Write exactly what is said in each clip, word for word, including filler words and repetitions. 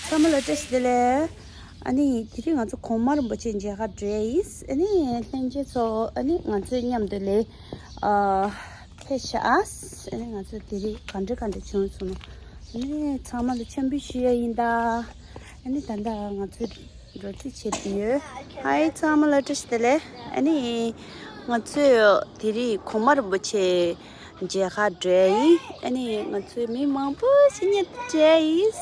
ཚང་མ་ལ་བཀྲ་ཤིས་བདེ་ལེགས། ཨ་ནི་དེ་རིང་ང་ཚོ་གོང་མ་རིན་པོ་ཆེ་མཇལ་ཁ་འགྲོ་ཡིན། ཨ་ནི་ལྷན་རྒྱས་ཚོ་ཨ་ནི་ང་ཚོའི་མཉམ་དུ་ལས་ཨ་ཕེབས་ཤག་ཨ་ནི་ང་ཚོ་དེ་རིང་ག་འདྲ་ག་འདྲ་བྱུང་སོང་ནོ། ཨ་ནི་ཚང་མ་ལ་མཆོད་འབུལ་ཞུ་ཡ་ཡིན་ད། ཨ་ནི་ད་ལྟ་ང་ཚོ་འགྲོ་རྩིས་བྱེད་དུ་ཡོད། ཧའི་ཚང་མ་ལ་བཀྲ་ཤིས་བདེ་ལེགས། ཨ་ནི་ང་ཚོས་དེ་རིང་གོང་མ་རིན་པོ་ཆེ་མཇལ་ཁ་འགྲོ་ཡིན། ཨ་ནི་ང་ཚོས་མི་མང་པོ་ཞིག་མཉམ་དུ་མཇལ་ཡིན།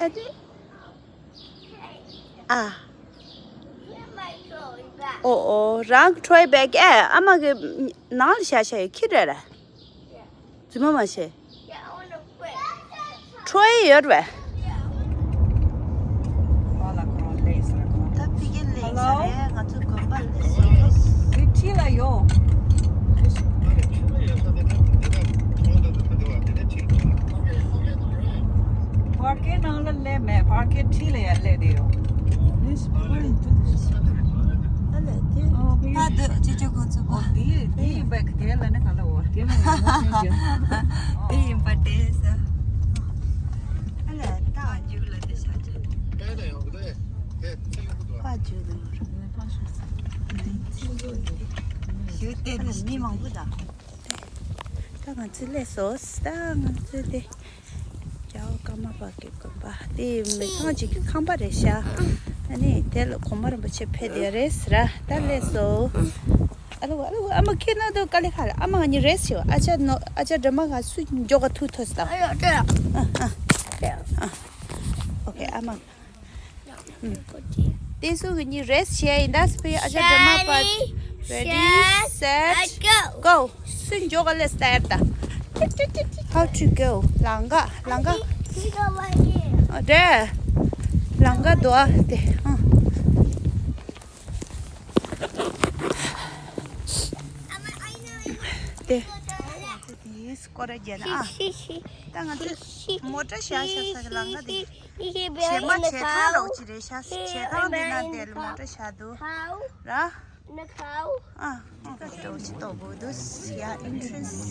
ཨ་ནི་ཨ། ཨོ་ཨོ། རང་ཁྲོའི་བེག་ཨེ་ཨ་མ་གི་ནང་ལ་བཞག་བཞག་ཡོད་ཁྱི་རེད་ར། རྫུན་མ་མ་བྱེད། ཁྲོའི་ཡོད་རེད་པས། ད་ཕ་གི་ལེགས་ས་རེད། ང་ཚོ་དགོན་པ་ལེགས་སོ། དེ་ཁྲིད་ལ་ཡོད། པར་ཀིང་ནང་ལ་སླེབས་མེད། པར་ཀིང་ཁྲིད་ལ་ཡར་སླེབས་བསྡད་ཡོད། ཨ་ལས་དེ། ཨོ་ད་འདོད་ཅི་ཅོ་ཁོང་ཚོ་པོ། དེ་དེ་ཡིན་པ་དེ་ལ་ནི་ག་ལ་འོ་དེ་ལ་ཡང་མ་ཤེས་ཀྱི། དེ་ཡིན་པ་དེ་ས། ཨ་ལས་ད་འཇུག་ལ་དེ་ཤ་ཅན། ཕ་འཇུག་ལ་ཞུ་དེ་ནི་མི་མང་པོ་དང་། ད་ང་ཚོ་སླེབས་སོང་། ད་ང་ཚོ་དེ། རྒྱལ་བ་ཀརྨ་པ་གི་དགོན་པ་དེ་མི་ཚང་གཅིག་གི་ཁང་པ་རེད་ཤག་ཨ་ནི་དེ་ལ་གོང་མ་རིན་པོ་ཆེ་ཕེབས་བསྡད་རེད་ཟེར་ར། ད་སླེབས་སོང་། ཨ་ལོ་ཨ་ལོ། ཨ་མ་ཁྱེད་ན་དུ་དཀའ་ལས་ཁག་རེད། ཨ་མ་ང་གཉིས་རེས་བྱེད། ཨ་ཅག་ནོ་ཨ་ཅག་སྒྲོལ་མ་ང་སུ་མགྱོགས་ག་ཐུག་ཐུག་སྟངས། ཨ་ཨ་ཨ། ཨོ་ཁེ། ཨ་མ། དེ་སུ་གི་གཉིས་རེས་བྱས་ཡིན་ད་སྤེ། ཨ་ཅག་སྒྲོལ་མ་པ། Ready, set, go. སུ་མགྱོགས་ག་ལས་སྟེར་ད། How to go? ལང་ཀ་ལང་ཀ། ཨ་དེ། ལང་ཀ་དོ་ཨ་དེ། ཨ། དེ། དེ་སྐོར་རྒྱག་ན་ཨ། ད་ང་ཚོས་མོ་ཊ་བཞག་བཞག་ས་གི་ལང་ཀ་དེ། བྱེ་མ་བྱེ་ཐང་རོགས་ཅི་རེད་ཤག་བྱེ་ཐང་དེ་ན་དེ་ལ་མོ་ཊ་བཞག་འདུག་ར། ཨ། ཨ་ཀ་རོགས་ཅི་ཏོག་དགོས་འདུག་ཡ། ཨིན་ཊི་རེན་སི།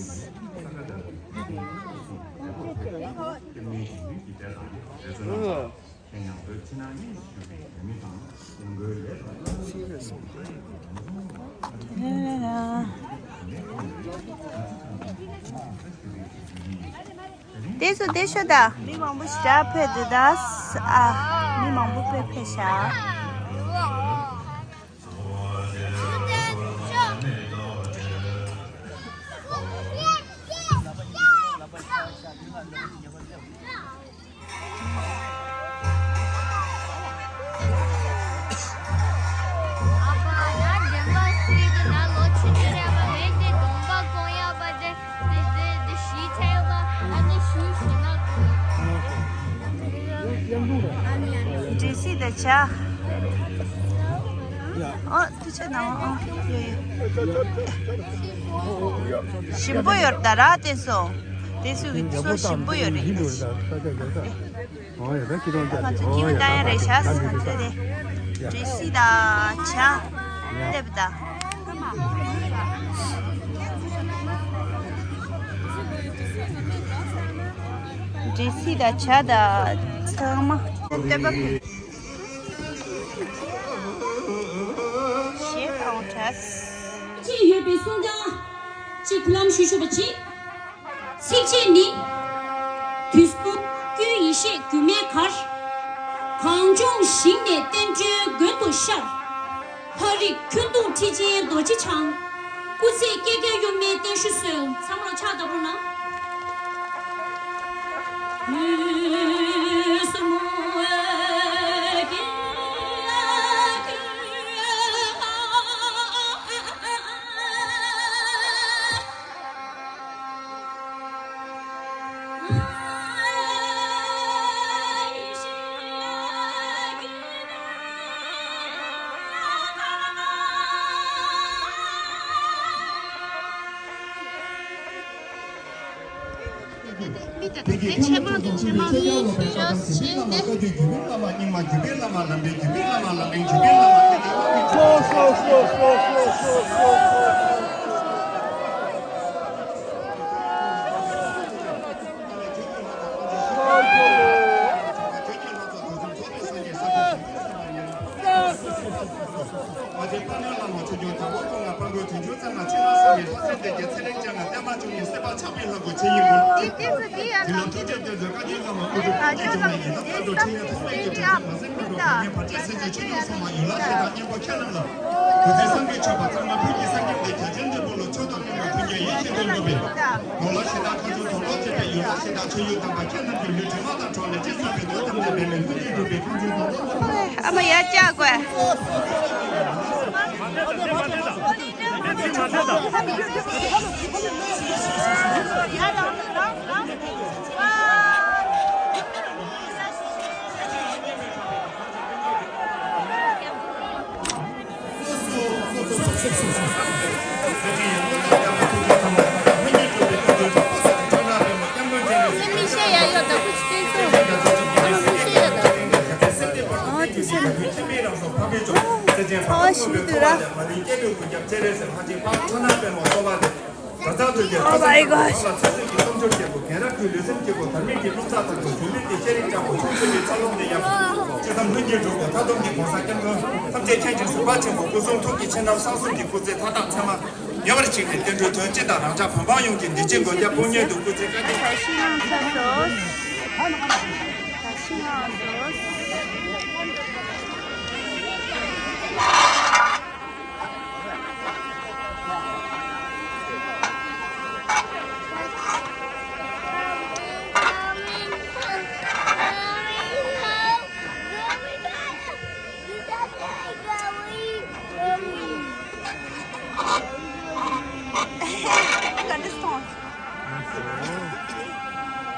དེ་ཚོ་དེ་ཤོད་ད། མི་མང་པོ་ཞེ་དྲག་ཕེབས་འདུག་ད། ཨ། མི་མང་པོ་ཕེབས་ཕེབས་ཤག་འདྲེ་སྲིད་དང་བྱ། ཨོ། ཞིམ་པོ་ཡོད་ད་ར། དེ་སོ། དེ་སུ་གི་སོ་ཞིམ་པོ་ཡོད་རེད། ང་ཚོ་ཉི་མ་ད་ཡ་རེད་ཤག་ང་ཚོ་དེ་འདྲེ་སྲིད་ད་ཆ་སླེབས་ད། འདྲེ་སྲིད་ད་ཆ་ད་ཚང་མ་སྟོད་པ། ཞེས་དང་བྲལ། ཅེས་ཡོད་པའི་གསུང་སྟངས་ཅིག་གུ་ལམ་ཞུ་ཞུ་བ་ཅིག་ཚིགས་བཅད་ནི། དུས་གསུམ་ཀུན་ཡེ་ཤེས་སྒྱུ་མའི་གར། གངས་ལྗོངས་ཞིང་ནས་བསྟན་འགྲོའི་མགོན་དུ་ཤར། ལྷ་རིགས་ཁྱོན་བསྡོམས་ཁྲི་ཆེན་རྡོ་རྗེ་འཆང་། སྐུ་ཚེ་བསྐལ་བརྒྱར་གཡོ་མེད་བརྟན་བཞུགས་གསོལ། ཚང་མ་ལོ་ཕྱག་བརྡབ་རོགས་གནང་། མི་དང་དེ་ཆེས་མང་དུ་ཆེས་མང་དུ་ཤོག་ཅེས་ཏེ། ཏི་སི་ཏི་ཡ་ལ། ཨ་ཅོ་ལ་ཏི་སི་ཏི་ཡ་མི་ད་ཏི་སི་ཏི་ཡ་ལ། ཁྱེད་ཚོས་བསམ་པའི་ཆོས་པ་གཙང་མ་ཕུད་ཀྱི་ས་སྐྱེམས་དེ་རྒྱ་ཆེན་འདོད་པ་ལ་ཆོས་དང་མཐུན་པར་མཐུན་རྐྱེན་ཡིད་བཞིན་དུ་འགྲུབ་པའི། ནོར་ལྷ་གཞི་བདག་ཁ་ཆུང་དོན་ལོ་བྱེད་པའི་ཡུལ་ལྷ་གཞི་བདག་ཆོས་ཡུལ་དམ་པ་ཁྱེད་རྣམས་ཀྱི་ལུས་དྲི་མ་དང་བྲལ་ནས་ཅི་བསམ་པའི་དོན་དམ་ལས་འབད་མེད་མཐུན་རྐྱེན་འགྲུབ་པའི་ཁམས་ཆུང་དོན་ལོ། ཨ་མ་ཡར་བཅག་དགོས། Oh my gosh.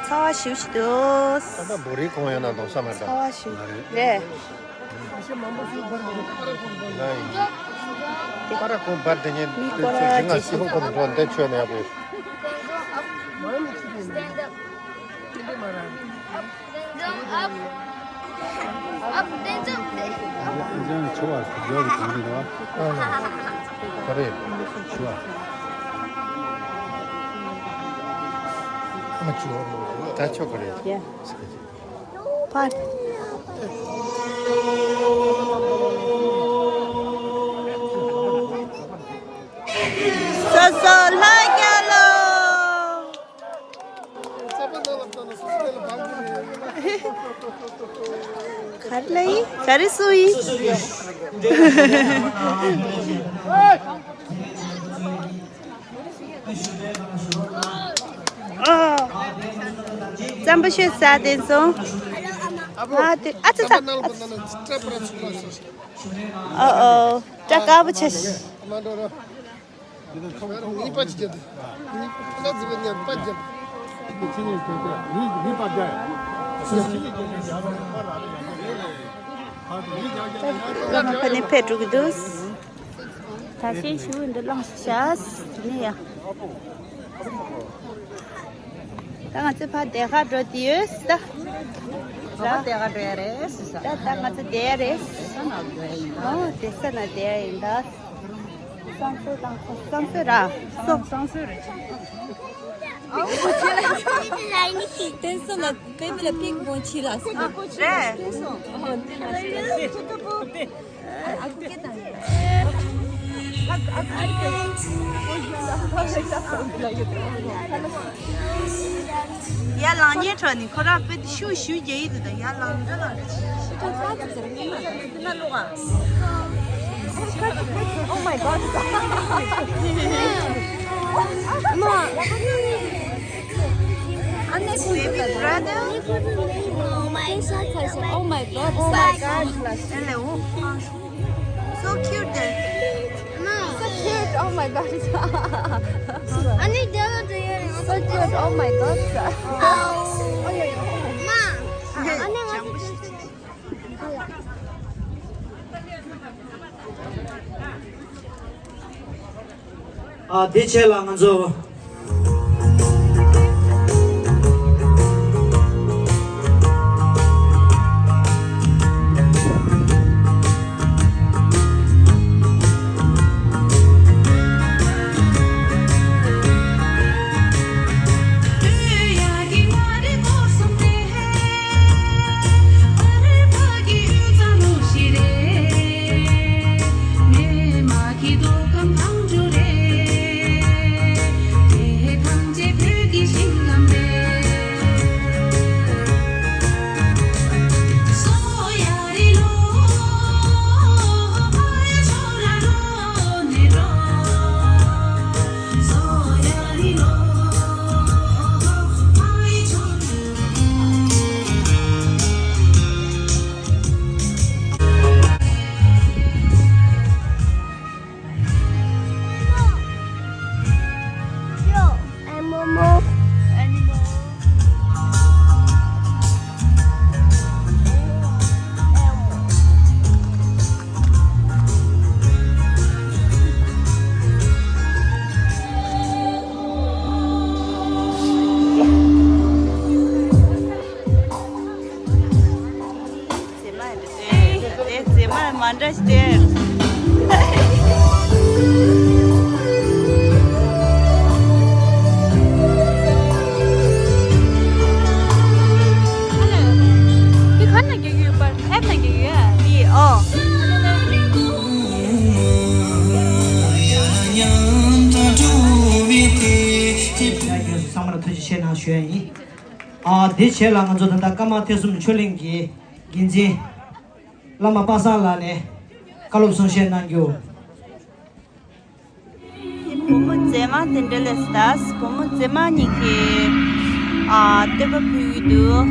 ཚ་བ་ཞེ་པོ་ཞིག་འདུག་ད་ལྟ་བོ་རིའི་ཁོངས་ཡོད་ན་གདོང་ས་མེད་ད། ཚ་བ་ཞེ་པོ་རེད། ང་ཡིན། ཁ་ར་ཁོང་འབར་དེ་ཉིན་མི་སྐོར་ར་ཞིང་ང་ཅི་སི་ཧོ་ཁོ་ནས་འགྲོ་འདི་ཆོས་ནས་ཡག་པོ། ག་རེ། ད་ཆོག་ག་རེ། ཕར། སོ་སོ་ལྷ་རྒྱལ་ལོ། ག་རེ་ལབ་ཡིན། ག་རེ་གསུངས་ཡིན། རྩམ་པ་ཤོད་ཟ་དེ་སོང་། ཨ་དེ་ཨ་ཙི་ཙི། ཨ་ཨོ་སྐྲ་དཀར་པོ་ཆེ། ཁ་ནས་ཕེབས་འགྲོ་གི་འདུག་ད་ཤེས་ཞུ་འདི་ལངས་ཤག་དེ་ནས་ཡ། ད་ང་ཚོ་ཕར་སྡེ་ཁ་འགྲོ་དེ་ཡོད་ས། ད་སྡེ་ཁ་འགྲོ་ཡ་རེད་ས། ད་ད་ང་ཚོ་བསྡད་ཡ་རེད། ཨོ་བསྡད་ས་ན་བསྡད་ཡ་ཡིན་ད། བསང་གསོལ་བསང་གསོལ་བསང་གསོལ་ར་སོ། བསང་གསོལ་རེད། བསྟན་སྲུང་ལ་པེ་པེ་ལ་པིག་མོ་ཆི་ལ་སོ། རེད། ཡར་ལངས་ཉེན་ཁྲོད་ནས་ཁོ་རང་དཔེ་དེ་ཤུགས་ཞུ་རྒྱ་ཡིན་འདུག་ད་ཡར་ལངས་འདྲ་ལ། Oh my god. Baby brother. Oh my god. Oh my god. Hello. So cute. So cute. Oh my god. So cute. Oh my god. ཨ་དེ་ཆེད་ལ་ང་ཚོ། ཨ། དེ་རྗེས་ལ་ང་ཚོ་ད་ལྟ་ཀརྨ་ཐེག་གསུམ་ཆོས་གླིང་གི་འགན་འཛིན་བླ་མ་པ་སངས་ལགས་ནས་བཀའ་སློབ་གསུང་བཤད་གནང་རྒྱུ། བུ་མོ་མཛེས་མ་དེ་འདྲ་ལས་ད་བུ་མོ་མཛེས་མ་གཉིས་ཀྱིས་ཨ་བསྟོད་པ་ཕུལ་གྱི་འདུག་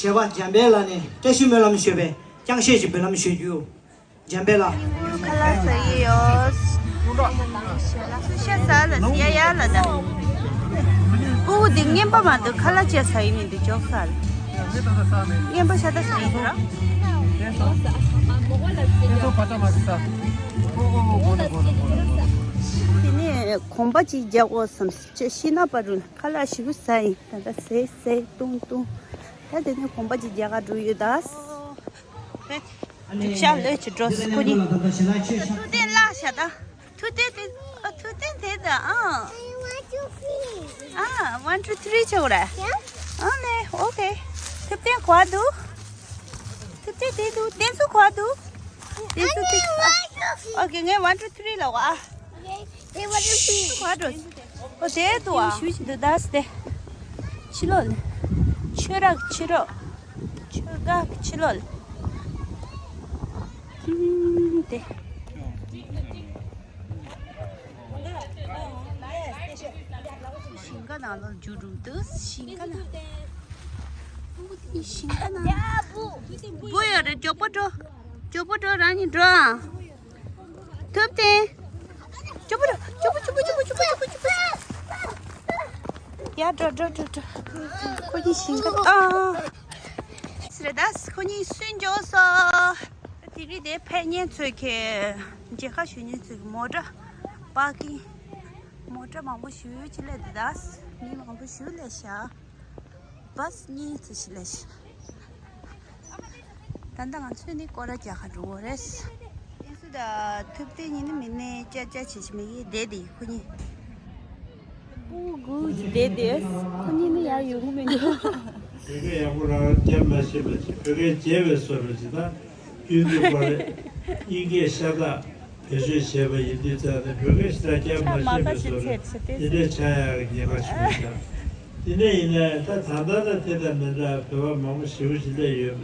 གཞས་པ་འཇམ་དཔལ་ལགས་ནས་བཀྲ་ཤིས་སྨོན་ལམ་ཞུས་པའི་ཅང་ཤེས་ཀྱི་སྨོན་ལམ་ཞུ་རྒྱུ། འཇམ་དཔལ་ལགས། ཁ་ལག་ཟ་ཡི་ཡོད། ཤ་ཟ་ལ་ཟ་ཡ་ཡ་ལ་ད། སྤུ་གུ་འདི་རྔན་པ་མ་འདུག་ཁ་ལག་ཅིག་ཟ་ཡི་མི་འདུག་ཅོག་ཟ་ལ། རྔན་པ་ཤ་ད་ཟ་ཡི་འདུག་ར། དེ་ནས་གོམ་པ་ཅིག་རྒྱག་དགོས་བསམ་ཅིག་ཤི་ན་པ་རུ་ཁ་ལག་ཞིག་ཟ་ཡི་ད་ད་ཟེ་ཟེ་ཏུང་ཏུང་། ད་དེ་ནས་གོམ་པ་ཅིག་རྒྱག་ག་འགྲོ་ཡོད་ད། རིག་ཤ་ལོས་ཀྱི་འགྲོ་སི་ཁོ་གཉིས། ཐུབ་བསྟན་བརླག་བྱ་ད། ཐུབ་བསྟན་དེ་ཨ་ཐུབ་བསྟན་དེ་ད་ཨ། ཨ་one two three བྱ་བ་ར། ཨ་ནེ་ཨོ་ཁེ། ཐུབ་བསྟན་ག་པར་འདུག་ཐུབ་བསྟན་དེ་འདུག་བསྟན་སྲུང་ག་པར་འདུག་བསྟན་སྲུང་དེ་ཨ། ཨོ་ཁེ་ངས་one two three ལ་བ། ཨོ་དེ་དུ་ཨ། ཞུ་ཞིག་འདུག་ད་སྟེ། ཕྱི་ལོགས་ལ། ཆོས་ར་གི་ཕྱི་རོགས། ཆོས་ར་གི་ཕྱི་ལོགས་ལ། ཨུམ་དེ། ཞིང་ཁ་ནང་ལ་འཇུ་རུ་འདུག་ཞིང་ཁ་ནང་། ཞིང་ཁ་ནང་། བུ་ཡོད་རེད། མགྱོགས་པོ་འགྲོ། མགྱོགས་པོ་འགྲོ། རང་ཉིད་འགྲོ་ཨ། ཐུབ་བསྟན། ཅུ་པུ་རུ། ཅུ་པུ་ཅུ་པུ། ཡ་འགྲོ་འགྲོ་འགྲོ་འགྲོ། ཁོ་གཉིས་ཞིང་ཁ་ཨ། སི་རེད་ད་ཁོ་གཉིས་སུན་འཇོག་སོ། དེ་རིང་དེ་ཕེབས་མཁན་ཚོས་ཀྱི་མཇལ་ཁ་ཞུ་མཁན་ཚོས་ཀྱི་མོ་ཊ་པར་ཀིང་། མོ་ཊ་མང་པོ་ཞིག་ཅིག་སླེབས་འདུག་ད་མི་མང་པོ་ཞིག་སླེབས་ཤག་བཱས་གཉིས་ཙམ་ཞིག་ལས། ད་ལྟ་ང་ཚོས་ནི་སྐོར་ར་རྒྱག་ག་འགྲོ་གི་རེད། ཀན་སུའུ་དང་ཐུབ་བསྟན་གཉིས་ནི་མི་སྣའི་ཅ་ཅ་བྱེད་ཀྱི་མི་གི་བསྡད་དེ་ཁོ་གཉིས། སྤུ་གུ་གི་བསྡད་དེ་ཁོ་གཉིས་ནི་ཡར་ཡོང་གི་མི་འདུག་བོད་སྐད་ཡག་པོ་རང་རྒྱབ་མ་ཤེས་པ་ཅིག་བོད་སྐད་བརྗེད་པའི་བཟོ་འདྲ་ཅིག་དང་། རྒྱུན་དུ་བར་དབྱིན་སྐད་ཤ་སྟག་བེད་སྤྱོད་བྱས་པ་ཡིན་དུས་ཙང་ནས་བོད་སྐད་ཞེ་དྲག་རྒྱབ་མ་ཤེས་པའི་བཟོ་འདྲ་དེ་འདྲ་ཆགས་ཡག་གི་ཉེན་ཁ་བྱུང་ཡོད་ཀྱང་། དེ་ནས་ཡིན་ནའི་ད་ད་ལྟ་ད་དེ་དང་མི་འདྲ་བོད་པ་མང་པོ་ཞེ་པོ་ཅིག་སླེབས་ཡོད་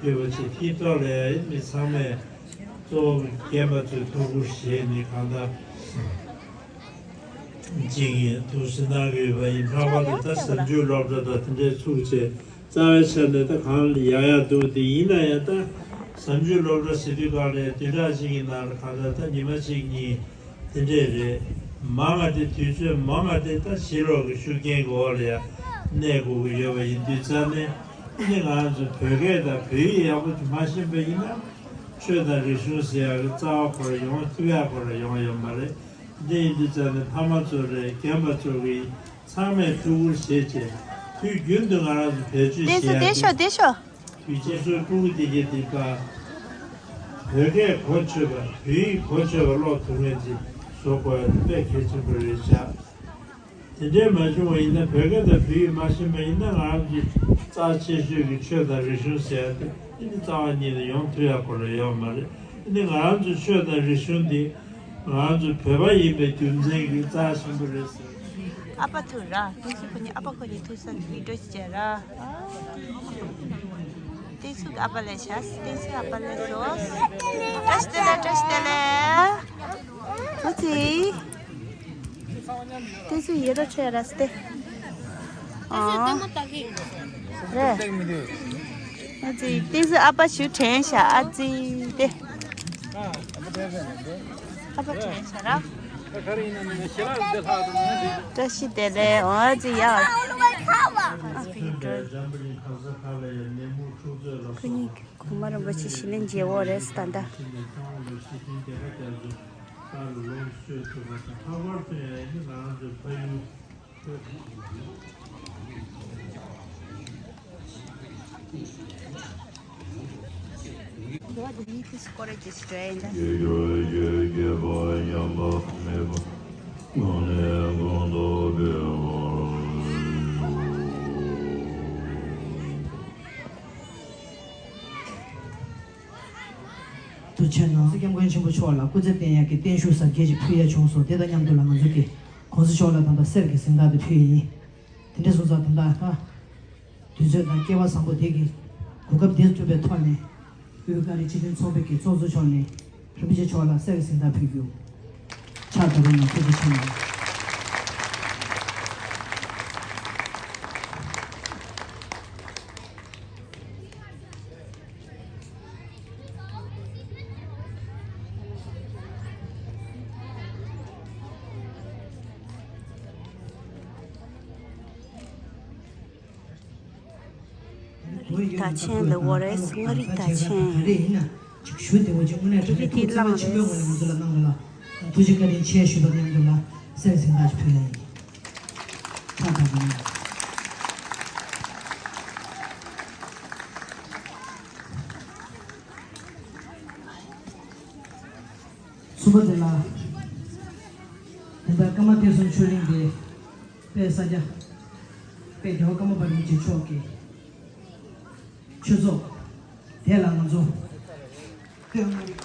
ཡོད་པ་ཅིག་དེའི་ཐོག་ལ་ཡང་མི་ཚང་མས་གཙོ་བོ་རྒན་པ་ཚོས་ཐུགས་ཁུར་བཞེས་ནས་གང་ལྟར་ཅིག་ཡིན་ཐུགས་སུན་སྣང་གི་ཡོད་པ་ཡིན། ལྷག་པར་དུ་ད་གཟའ་མཇུག་སློབ་གྲྭ་དང་དེ་འདྲའི་ཚུགས་བྱས། རྩ་བའི་ཆ་ནས་ད་གང་ལ་ཡག་ཡག་འདུག་དེ་ཡིན་ན་ཡང་ད་གཟའ་མཇུག་སློབ་གྲྭ་ཟེར་དུས་གང་ལ་ཡང་བདུན་ཕྲག་གཅིག་གི་ནང་ལ་གང་ལྟར་ད་ཉི་མ་གཅིག་གཉིས་དེ་འདྲས་རེད། མང་བ་དེ་དུས་ཚོད་མང་བ་དེ་ད་ཕྱི་ལོགས་ཀྱི་ཤུགས་རྐྱེན་གྱི་འོག་ལ་ཡང་གནས་དགོས་ཀྱི་ཡོད་པ་ཡིན་དུས་ཙང་ནས་ཨ་ནི་ང་རང་ཚོ་བོད་སྐད་དང་བོད་ཡིག་ཡག་པོ་ཅིག་མ་ཤེས་པ་ཡིན་ན་ཆོས་དང་རིག་གཞུང་ཟེར་ཡག་གི་རྩ་བ་ཁོ་རང་ཡོང་ཐུབ་ཡག་ཁོ་རང་ཡོང་ཡོད་མ་རེད། འདི་ཡིན་དུས་ཙང་ནས་ཕ་མ་ཚོ་རེད། རྒན་པ་ཚོ་གིས་ཚང་མས་ཐུགས་ཁུར་བཞེས་བྱས་དུས་རྒྱུན་དུ་ང་རང་ཚོ་བེད་སྤྱོད་བདེ་ཤོག་བྱེད་ཡ་བདེ་ཤོག་དེ་བདེ་ཤོག་དུས་རྒྱུན་སོ་སྤུ་གུ་དེ་གས་དེ་ཀ་བོད་སྐད་གོ་ཆོད་པ་བོད་ཡིག་གོ་ཆོད་པ་ཀློག་ཐུབ་མཁན་ཅིག་བཟོ་དགོས་ཡ་དེ་དཔེ་གལ་ཆེན་པོ་རེད་ཤག་དེ་འདྲས་མ་བྱུང་བ་ཡིན་ན་བོད་སྐད་དང་བོད་ཡིག་མ་ཤེས་པ་ཡིན་ན་ང་རང་ཚོའི་རྩ་ཆེ་ཤོས་ཀྱི་ཆོས་དང་རིག་གཞུང་ཟེར་ཡ་དེ་འདི་ནི་རྩ་བ་ཉིད་ནས་ཡོང་ཐུབ་ཡ་ཁོ་རང་ཡོད་མ་རེད། འདི་ནི་ང་རང་ཚོའི་ཆོས་དང་རིག་གཞུང་འདི་ང་རང་ཚོ་བོད་པ་ཡིན་པའི་རྒྱུ་མཚན་གྱིས་རྩ་ཆེན་པོ་རེད་ཟེར། ཨ་ཕ་ཐུག་ར། བསྟན་སྲུང་ཁོ་གཉིས་ཨ་ཕ་ཁོ་གཉིས་ཐུག་ས་བི་ཌིའོ་ཅིག་བྱས་ར། བསྟན་སྲུང་གི་ཨ་ཕ་ལས་བྱ། བསྟན་སྲུང་ཨ་ཕ་ལས་སོ། བཀྲ་ཤིས་བདེ་ལེགས། བཀྲ་ཤིས་བདེ་ལེགས། ཨ་ཙི། ཏི་སུ་ཡེ་རོ་ཆེ་ར་སྟེ། ཨ། རེད། ཨ་ཙི། ཏི་སུ་ཨ་ཕ་ཞུ་དྲན་ཤག་ཨ་ཙི་སྟེ། ཨ་ཕ་དྲན་ཤག་ར། བཀྲ་ཤིས་བདེ་ལེགས། ཨ་ཙི་ཡ། ཁོ་གཉིས་གོང་མ་རིན་པོ་ཆེ་ཞི་ལིན་མཇལ་བོ་རེད་ད་ལྟ། ཐུགས་རྗེ་གནང་། སྐྱབས་མགོན་ཆེན་པོ་མཆོག་ལ་སྐུ་ཚེ་བརྟན་ཡག་གི་བརྟན་བཞུགས་གཟབ་རྒྱས་ཅིག་ཕུལ་ཡ་བྱུང་སོང་། དེ་དང་མཉམ་དུ་ལ་ང་ཚོ་གི་གོང་ས་མཆོག་ལ་ད་ལྟ་གསེར་གྱི་གཟེངས་རྟགས་དེ་ཕུལ་ཡ་ཡིན། དེ་འདྲ་སོང་ཙང་ད་ལྟ་ཧ། དུས་ཚོད་དང་སྐལ་བ་བཟང་པོ་དེ་གི་གོ་སྐབས་འདི་ཐོབ་པའི་ཐོག་ནས། དབུས་བཀའ་བློན་སྤྱི་མཐུན་ཚོགས་པའི་གི་ཚོགས་གཙོ་མཆོག་ནས་རིན་པོ་ཆེ་མཆོག་ལ་གསེར་གྱི་གཟེངས་རྟགས་ཕུལ་རྒྱུ། ཕྱག་དྲིལ་རོགས་གནང་། ཐུགས་རྗེ་ཆེ་གནང་། རིགས་བདག་ཆེན་ལ་འོ་རེ་སི་ང་རིགས་བདག་ཆེན་ཡིན། ཞུ་བདེ་བོ་ཅིག་དངོས་གནས་དྲང་གནས་ཐུགས་བརྩེ་བ་ཆེན་པོའི་ངོས་ནས་ང་ཚོ་ལ་གནང་བ་ལ་ཐུགས་རྗེ་བཀའ་དྲིན་ཆེ་ཞུས་པ་མཉམ་དུ་ལ་གསེར་གཟེངས་རྟགས་ཕུལ་ཡ་ཡིན། ཕྱག་དང་། གསུམ་པ་དེ་ལ། དེ་ལྟར་ཀརྨ་བསྟན་སྲུང་ཆོས་གླིང་དེ། དཔལ་ས་སྐྱ། དཔལ་རྒྱལ་བ་ཀརྨ་པ་རིན་པོ་ཆེ་མཆོག་གི་ཆོས་ཚོགས་དེ་ལ་ང་ཚོ་སྟོད་མངའ་རིས།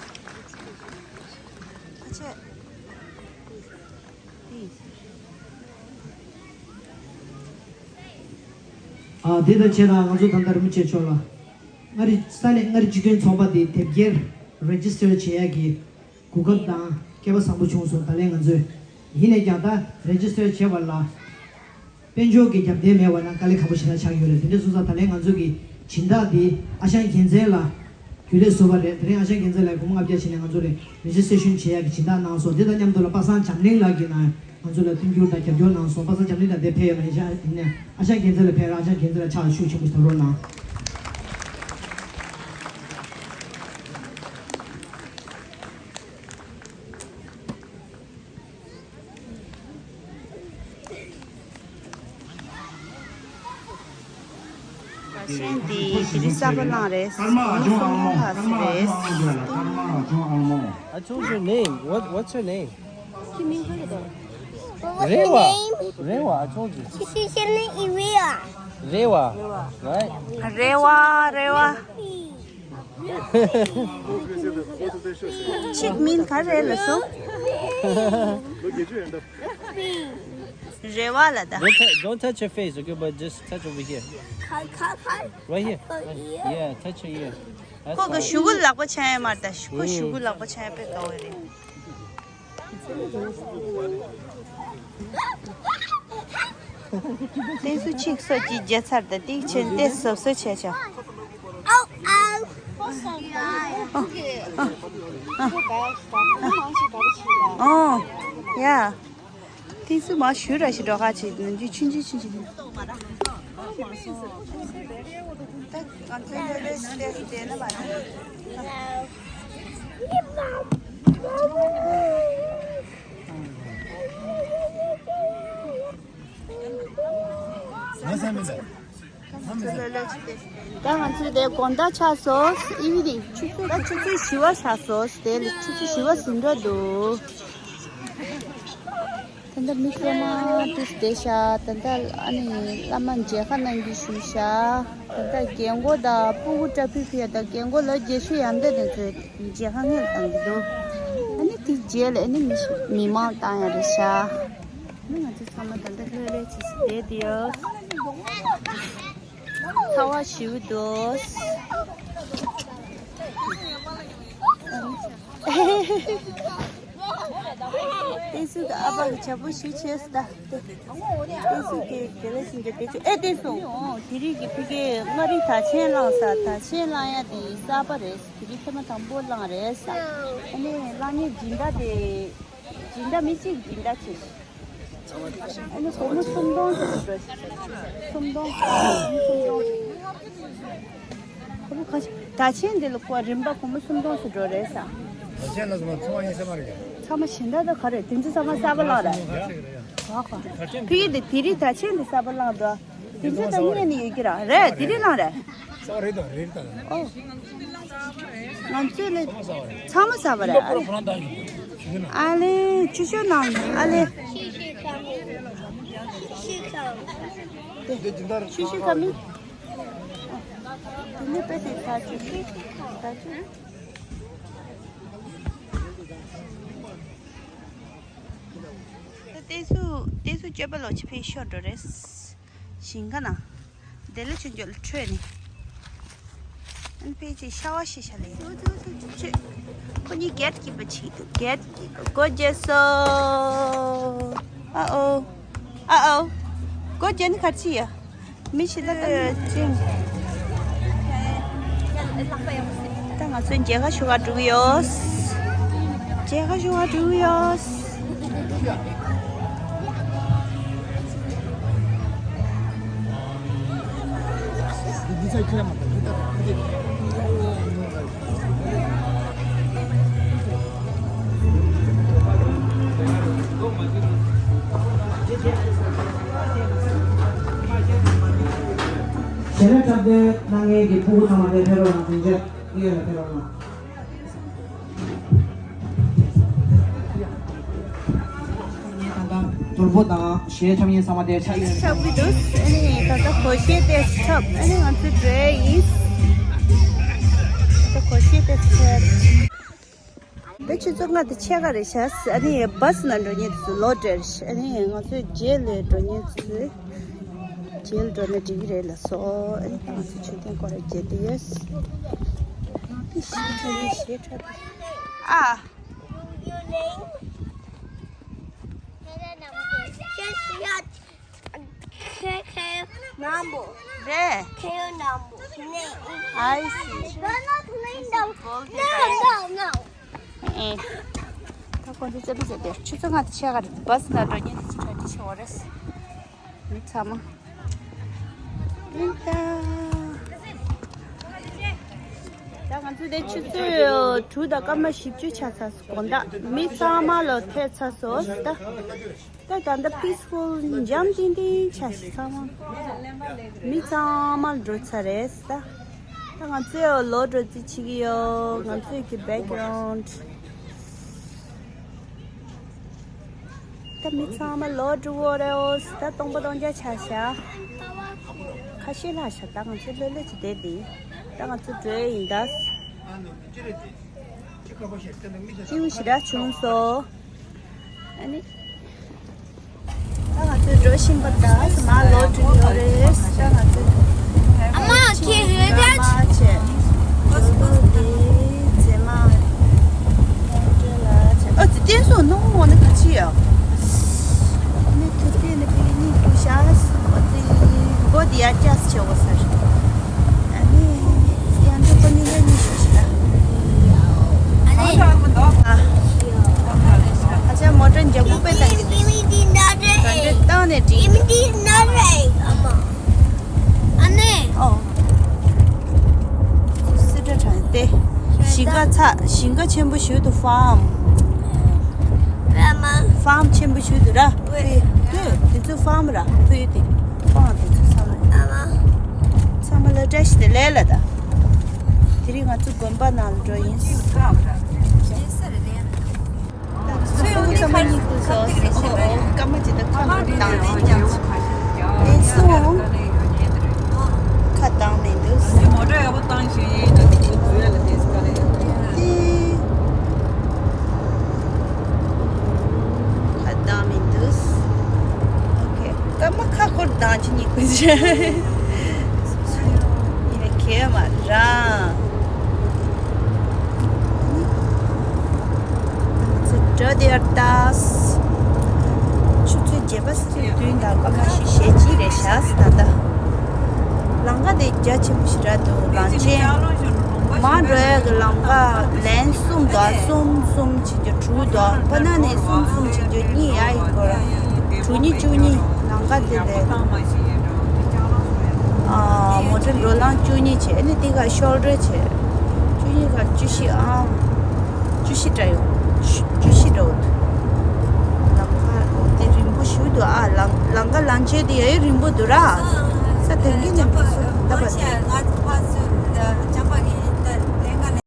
ཨ། དེ་དང་ཕྱེད་ལ་ང་ཚོ་ད་ལྟ་རིན་པོ་ཆེ་མཆོག་ལ་མངའ་རིས་ས་གནས་མངའ་རིས་སྤྱི་མཐུན་ཚོགས་པ་དེ་དེབ་སྐྱེལ་རེ་ཇི་སི་ཊར་བྱེད་ཡག་གི་གོ་སྐབས་དང་སྐལ་བ་བཟང་པོ་བྱུང་སོང་། ད་ལན་ང་ཚོས་ཡིན་ནས་ཀྱང་ད་རེ་ཇི་སི་ཊར་བྱེད་པ་ལ་དཔལ་འབྱོར་གྱི་རྒྱབ་རྟེན་མེད་པ་ན་དཀའ་ལས་ཁག་པོ་ཞེ་དྲག་ཆགས་ཡོད་རེད། དེ་འདྲ་སོང་ཙང་ད་ལན་ང་ཚོ་གི་སྦྱིན་བདག་འདི་ཨ་ཞང་རྒྱལ་མཚན་ལ་རྒྱུན་ལས་བཟོས་པ་རེད། དེ་རིང་ཨ་ཞང་རྒྱལ་མཚན་ལ་སྒོར་མོ་ལྔ་བརྒྱ་བྱིན་ནས་ང་ཚོ་རེ་རེ་ཇི་སི་ཊེ་ཤན་བྱེད་ཡག་གི་སྦྱིན་བདག་གནང་སོང་། དེ་དང་མཉམ་དུ་ལ་པ་སངས་འཛམ་གླིང་ལགས་ཀྱིས་ནང་ང་ཚོ་ལ་མཐུན་འགྱུར་དང་རྒྱབ་སྐྱོར་གནང་སོང་། པ་སངས་འཛམ་གླིང་ལགས་དེ་ཕེབས་ཡོད་མ་རེད་ཤག་ཡིན་ནའི་ཨ་ཞང་རྒྱལ་མཚན་ལ་ཕེབས་ར། ཨ་ཞང་རྒྱལ་མཚན་ལ་ཕྱག་ཤུགས་ཆེན་པོ་ཞིག་འཐབ་རོགས་གནང་། ཞན་དེ་དེ་རིང་གསར་པ་བླངས་རེད། སོང་སོང་ལྷག་ཙམ་རེད། I told your name. What, what's your name? What was your Rewa. Name? Rewa, I told you. She said Rewa. Rewa, right? རེ་བ། རེ་བ། ཆིག་མིང་ག་རེ་ལ་སོ། རེ་བ་ལ་ད། Don't tou- don't touch your face, okay? But just touch over here. Right here. Yeah, touch your ear. ཁོ་གི་ཞུ་གུ་ལག་པ་འཆང་ཡ་མ་རེད་ད། ཁོ་ཞུ་གུ་ལག་པ་འཆང་ཡ་དཔེ་དགའ་བོ་རེད། ཏེ་སུ་ཆིག་སོ་ཅིག་རྒྱ་ཚར་ད་ཏིག་ཆེན་ཏེ་སོབ་སོ་ཆེ་ཆ། ཨོ། ཡ། ཏེ་སུ་མ་ཞུ་ར་ཞི་འགྲོ་ཁ་ཆེ་ནམ་རྒྱུན་ཆུན་ཆུན་ཆུན་ཆུན། ད་ང་ཚོ་དེ་དགོང་དག་ཆགས་སོང་། ཨི་ཝི་ནིང་ཆུ་ཚོད་ད་ཆུ་ཚོད་བཞི་པ་ཆགས་སོང་། དེ་ལ་ཆུ་ཚོད་བཞི་པ་ཟིན་འགྲོ་འདུག་ད་ལྟ་མི་ཚང་མ་དུས་བསྡད་ཤག་ད་ལྟ་ཨ་ནི་བླ་མ་མཇལ་ཁ་གནང་རྒྱུ་ཞུས་ཤག་ད་ལྟ་རྒན་གོག་དང་སྤུ་གུ་བཀྲ་ཕུལ་ཕུལ་ཡ་དང་རྒན་གོག་ལོ་བརྒྱད་ཅུ་ཡར་འདས་དེ་ཚོས་མཇལ་ཁ་སྔོན་ལ་གཏང་གི་འདུག་ཨ་ནི་དེ་རྗེས་ལ་ཨ་ནི་མི་ཞིག་མི་མང་བཏང་ཡ་རེད་ཤག་ཨ་ནི་ང་ཚོ་ཚང་མ་ད་ལྟ་ལྷོད་ལྷོད་བྱས་བསྡད་དེ་ཡོད། ཚ་བ་ཞེ་པོ་འདུག་བསྟན་སྲུང་གི་ཨ་ཕ་གི་བྱ་ཕོ་ཞུ་བྱས་སུ་ད། བསྟན་སྲུང་གི་དེ་ལས་ཟིན་གྱི་དེ་ཚོ་ཨེ་བསྟན་སྲུང་། དེ་རིང་གི་ཕ་གི་མངའ་རིས་དར་ཆེན་བླངས་ས། དར་ཆེན་བླངས་ཡ་དེ་གསར་པ་རེད། དེ་རིང་ཐེངས་མ་དང་པོ་བླངས་རེད་ས། ཨ་ནི་བླངས་ནས་སྦྱིན་བདག་དེ་སྦྱིན་བདག་མི་གཅིག་སྦྱིན་བདག་བྱས། ཨ་ནི་སྒོར་མོ་སུམ་སྟོང་ཙམ་འགྲོ། སུམ་སྟོང་། སུམ་སྟོང་། ཁོ་བོ་ཁ་ཤས་དར་ཆེན་འདི་ལ་ཁོ་རིན་པ་སྒོར་མོ་སུམ་སྟོང་ཙམ་འགྲོ་རེད་ས། དར་ཆེན་ལ་སོང་ན་ཚང་མ་ཡིན་ས་མ་རེད། ཚང་མ་གཞན་དག་ད་ག་རེད། དེ་ཚོ་ཚང་མ་གསར་པ་བླངས་རེད། ཨ་ཁོ་ཕ་གི་དེ་དེ་རིང་དར་ཆེན་འདི་གསར་པ་བླངས་འགྲོ། དེ་ཚོ་ད་རྙེད་ནས་ཡོད་ཀྱི་ར་རེད། དེ་རིང་བླངས་རེད། གསར་པ་རེད་དང་རེད་དང་། ཨོ། ང་ཚོས་ལས་ཚང་མ་གསར་པ་རེད། ཨ་ལེ། ཨ་ལེ་ཆུ་ཤོར་ནང་ཨ་ལེ། དེ་ཆུ་ཤོར་ཁ་མི། དེ་ནས་དཔེ་དེ་ད་ཆུ་ཤོར་ད་ཆུ། བསྟན་སྲུང་བསྟན་སྲུང་སྤྱོད་པ་ལོ་ཆེ་ཕེ་ཤོར་འགྲོ་རེད། ཞིང་ཁ་ན། དེ་ལས་ཆུ་མགྱོགས་ལ་ཁྲོས་ནས། ཨན་ཕལ་ཆེར་ཤ་བ་ཤི་ཤ་ལེ། ཁོ་གཉིས་གེ་ཊི་ཀི་པར་བྱེད་འདུག་གེ་ཊི་ཀི་པར་སྒོ་བརྒྱབ་སོང་། ཨ་ཨོ། ཨ་ཨོ། སྒོ་བརྒྱབ་ནི་ག་རེ་བྱེད་ཡ། མི་ཞིག་ད་ལྟ་ཅིང་། ད་ང་ཚོའི་མཇལ་ཁ་ཞུ་ག་འགྲོ་གི་ཡོད། མཇལ་ཁ་ཞུ་ག་འགྲོ་གི་ཡོད། ཞལ་ལག་འཁྲབ་སྟོན་གནང་མཁན་གྱི་ཕྲུ་གུ་ཚང་མ་དེ་ཕེབས་རོགས་གནང་། དེ་འདྲ་ཡོད་ལ་ཕེབས་རོགས་གནང་། ད་ལྟ་དོལ་པོ་དང་གཞས་འཁྲབ་མཁན་ཚང་མ་དེ་ཆགས་ཡོད། འཁྲབ་ཀྱི་འདུག་ཨ་ནི་ད་ལྟ་སྒོར་གཞས་དེ་འཁྲབ། ཨ་ནི་ང་ཚོའི་འགྲོ་ཡ་ཡིན། ད་ལྟ་སྒོར་གཞས་དེ་འཁྲབ། ད་ཆུ་ཚོད་ལྔ་དང་ཕྱེད་ཀ་རེད་ཤག་ཨ་ནི་བྷ་སི་ནང་འགྲོ་མཁན་དེ་ཚོ་ལོག་འགྲོ་རེད། ཨ་ནི་ང་ཚོའི་རྗེས་ལ་འགྲོ་མཁན་དེ་ཚོ་རྗེས་ལ་འགྲོ་ན་འགྲིག་གི་རེད་ལབ་སོང་། ཨ་ནི་ད་ང་ཚོ་མཆོད་རྟེན་སྐོར་ར་བརྒྱབ་བསྡད་ཡོད། ཨ། ཁེ་ཁེ་ནམ་པོ། རེད། ཁེ་ནམ་པོ། ནེ། I see. Golden. No, no, no. ཨེ། ད་ཁོང་ཚོ་རྩེད་པ་རྩེད་དེ་ཆུ་ཚོད་ལྔ་དང་ཕྱེད་ཀ་རེད། བྷ་སི་ནང་འགྲོ་མཁན་དེ་ཚོ་གྲ་སྒྲིག་བྱེད་པ་རེད། མི་ཚང་མ། ད་ང་ཚོ་དེ་ཆུ་ཚོད་དྲུག་དང་སྐར་མ་བཞི་བཅུ་ཆགས་ཚར་སོང་། དགོང་དག་མི་ཚང་མ་ལོག་ཐེབས་ཚར་སོང་ད། ད་ད་ལྟ་peaceful འཇམ་ཐིང་ཐིང་ཆགས་ཤག་ཚང་མ། མི་ཚང་མ་འགྲོ་ཚར་རེད་ད། ད་ང་ཚོས་ལོག་འགྲོ་རྩིས་བྱེད་ཀྱི་ཡོད། ང་ཚོས་ཀྱི་background། ད་མི་ཚང་མ་ལོག་འགྲོ་གི་རེད། ད་སྟོང་པ་སྟོང་རྐྱང་ཆགས་ཤག་ཁ་ཤས་ལྷག་ཤག་ད་ང་ཚོ་ལྷོད་ལྷོད་ཀྱིས་བསྡད་དེ། ད་ང་ཚོ་འགྲོ་ཡ་ཡིན་ད། སྐྱིད་པོ་ཞེ་དྲག་བྱུང་སོང་། ཨ་ནི། ད་ང་ཚོ་འགྲོ་བཞིན་པ་ད་མར་ལོག་འགྲོ་གི་ཡོད་རེད། ད་ང་ཚོ། ཨ་མ། Can you hear that? མ་བྱས། ཨོ་ཙི་བསྟན་སྲུང་ནང་འོང་ན་ག་ཅི་ཡ། ནི་ཐུག་དེ་ནི་ཕི་ནི་ཀུ་ཤ་སི་ཨོ་ཙི་མགོ་དེ་ཡ་ཅག་སི་ཆེ་བོ་ཟེར། ཨ་ནི་ཡང་འགྲོ་པ་ནི་ཡ་ནི་ཤུ་ཤི་ད། ཨ་ནི། ཨ། ཨ་ཅག་མོ་ཊ་འཇབ་པོ་པེ་ད་གི་དེ། ག་འདྲ་བཏང་ནས་འགྲིག་གི་འདུག་ཨ་ནི། ཨོ། སི་ཏྲ་དྲང་སྟེ། ཞིང་ཁ་ཚ། ཞིང་ཁ་ཆེན་པོ་ཞིག་འདུག་ཕཱམ། ཕཱམ་ཆེན་པོ་ཞིག་འདུག་ར། ལྟོས། དེ་ཚོ་ཕཱམ་ར། ཕུའི་དེ། ཕཱམ་དེ་ཚོ་ཚང་མ། ཚང་མ་ལ་བཀྲ་ཤིས་བདེ་ལེགས་ལ་ད། དེ་རིང་ང་ཚོ་དགོན་པ་ནང་ལ་འགྲོ་ཡིན། ཚོས་འོ་ཚང་མ་གཉིད་ཁུག་སོང་། ཨོ་ཨོ། སྐར་མ་ཅིག་ད་ཁ་ལོ་བཏང་ནས་ཀྱང་། ཨེ་སོང་། ཁ་བཏང་མི་འདུག་མོ་ཊ་ཡག་པོ་བཏང་ཞིག་ཡིན་ན་དེ་ཚོ་འཛུལ་ཡ་ལ་དེ་སྐ་ལ་ཡ། ཏི། ཁ་བཏང་མི་འདུག་ཨོ་ཁེ། སྐར་མ་ཁ་འཁོར་བཏང་ཅི་གཉིད་ཁུག་ཅི། ཡིན་ན་ཁེ་མ་རང་། ཚེ་ འགྲོ་དེར་ལྟ། ཆུ་ཚོད་བརྒྱད་པ་ཟེར་དུས་ད་སྐར་མ་བཞི་ཞེ་གཅིག་རེད་ཤག་ད་ལྟ། ལམ་ཁ་དེ་རྒྱ་ཆེན་པོ་ཞིག་རེད་འདུག་ལམ་ཆེན། མར་འགྲོ་ཡག་གི་ལམ་ཁ་ལན་གསུམ་འདུག་གསུམ་གསུམ་བྱེད་རྒྱུ་དྲུག་འདུག་ཕ་ན་ནས་གསུམ་གསུམ་བྱེད་རྒྱུ་གཉིས་ཡ་ཡིན་དགོས་ར། དྲུག་གཉིས་བཅུ་གཉིས། ལམ་ཁ་དེ་ལས། ཨ། མོ་ཊ་འགྲོ་ལམ་བཅུ་གཉིས་བྱས་ནས་དེ་ག་ཤོག་སྒྲིལ་བྱས། བཅུ་གཉིས་ག་བཅུ་བཞི་ཨང་། བཅུ་བཞི་འདྲ་ཡོད། བཅུ་བཞི་འདྲ་འོ་འདུག་ལམ་ཁ་དེ་རིང་པོ་ཞིག་འདུག་ཨ། ལམ་ལམ་ཁ་ལམ་ཆེན་དེ་ཡ་ཡི་རིང་པོ་འདུག་ར། ས་དེང་གི་ནས་འདུག་ས་ལྟ་བ་དེ།